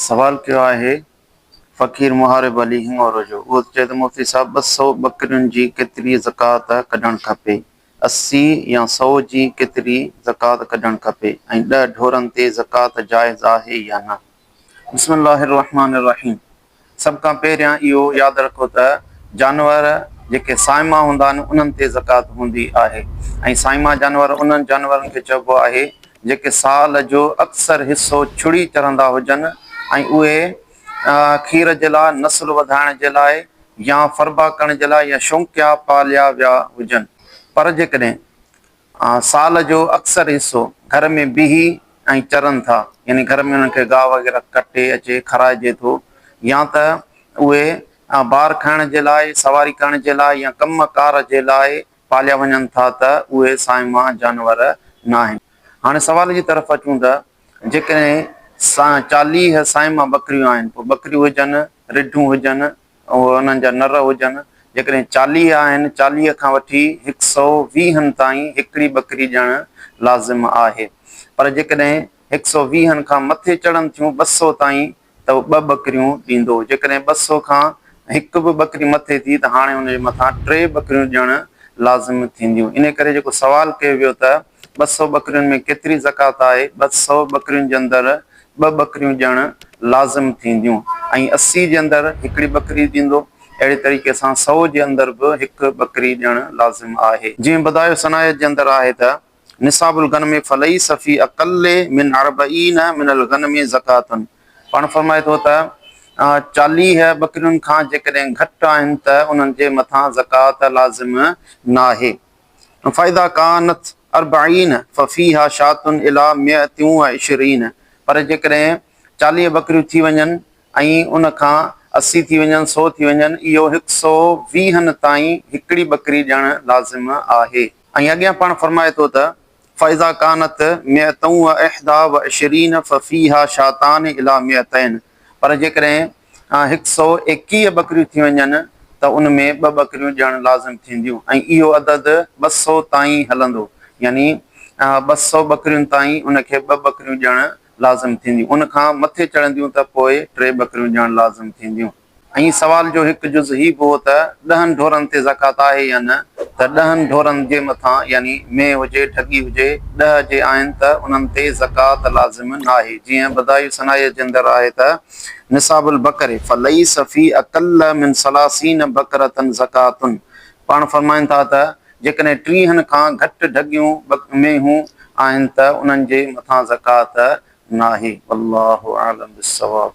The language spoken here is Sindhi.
سوال ڪيو آهي فقير محارب علي هڱورو جو اهو ٿو چئي ته مفتي صاحب 200 ٻڪرين جي ڪيتري زڪوات ڪڍڻ کپي 80 يا سئو جي ڪيتري زڪوات ڪڍڻ کپي ۽ ڏهه ڍورن تي زڪوات جائز آهي يا نه. بسم الله الرحمٰن الرحيم سڀ کان پهريان اهو ياد رکو ته جانور جيڪي صائمه هوندا آهن انهن تي زڪوات هوندي آهي ۽ صائمه جانور انهن جانورن کي چئبو آهي جيڪي سال جو اڪثر حصو ڇڙي چرندا هجن ۽ اهي کير جي لاء، نسل وڌائڻ جي لاء يا فربا ڪرڻ جي لاء يا شونقيا پاليا ويا هجن. پر جيڪڏهن سال جو اڪثر حصو گهر ۾ بيهي ۽ چرن ٿا يعني گهر ۾ انهن کي گاهه وغيره ڪٽي اچي کارائجي ٿو يا ته اهي بار کڻڻ جي لاء، سواري ڪرڻ جي لاء يا ڪم ڪار جي لاء پاليا وڃن ٿا ته اهي صائمه جانور ناهن. هاڻي سوال جي طرف اچون ته جيڪڏهن 40 صائمه ٻڪريون آهن پوء ٻڪريون هجن، رڍون هجن، اهي انهن جا نر هجن، جيڪڏهن 40 آهن، 40 کان وٺي هڪ سئو ويهن تائين هڪڙي ٻڪري ڏيڻ لازم آهي. پر جيڪڏهن هڪ سئو ويهن کان مٿي چڙهن ٿيون 200 تائين ته ٻه ٻڪريون ڏيندو. جيڪڏهن 200 کان هڪ به ٻڪري مٿي ٿي ته هاڻي ان جي مٿان ٽي ٻڪريون ڏيڻ لازم ٿينديون. انهي ڪري جيڪو سوال ڪيو ويو ته 200 ٻڪرين ۾ ڪيتري زڪوات آهي، 200 ٻڪرين جي اندر ٻه ٻڪريون ڏيڻ لازم ٿينديون ۽ 80 جي اندر هڪڙي ٻڪري ڏيندو، اهڙي طريقي سان سئو جي اندر به هڪ ٻڪري ڏيڻ لازم آهي. جيئن بدايع الصنايع جي اندر آهي ته، نصاب الغنم فليس في اقل من اربعين من الغنم زڪوة پاڻ فرمائي ٿو ته 40 ٻڪرين کان جيڪڏهن گهٽ آهن ته انهن جي مٿان زڪوات لازم ناهي. فاذا ڪانت اربعين ففيها شاة الي مئة وعشرين پر جيڪڏهن 40 ٻڪريون ٿي وڃن ۽ ان کان 80 ٿي وڃن سئو ٿي وڃن اهو هڪ سئو ويهن تائين هڪڙي ٻڪري ڏيڻ لازم آهي. ۽ اڳيان پاڻ فرمائي ٿو ته فاذا ڪانت مئة واحدي وعشرين ففيها شاتان الي مئتين پر جيڪڏهن هڪ سئو 21 ٻڪريون ٿي وڃن ته ان ۾ ٻه ٻڪريون ڏيڻ لازم ٿينديون ۽ اهو عدد 200 تائين هلندو يعني 200 ٻڪرين تائين ان کي ٻه ٻڪريون ڏيڻ لازم ٿينديون ان کان مٿي چڙهنديون ته پوء ٽي ٻڪريون ڏيڻ لازم ٿينديون. ۽ سوال جو هڪ جز هي به هو ته ڏهن ڍورن تي زڪوات آهي يا نه ته ڏهن ڍورن جي مٿان يعني مينهن هجي ڍڳي هجي ڏهه جي آهن ته انهن تي زڪوات لازم ناهي جيئن بدايع الصنايع جي اندر آهي ته نصاب البقر فليس في اقل من ثلاثين بقرة زڪوة پاڻ فرمائن ٿا ته جيڪڏهن ٽيهن کان گهٽ ڍڳيون مينهون آهن ته انهن جي مٿان زڪوات ناهي والله اعلم بالصواب.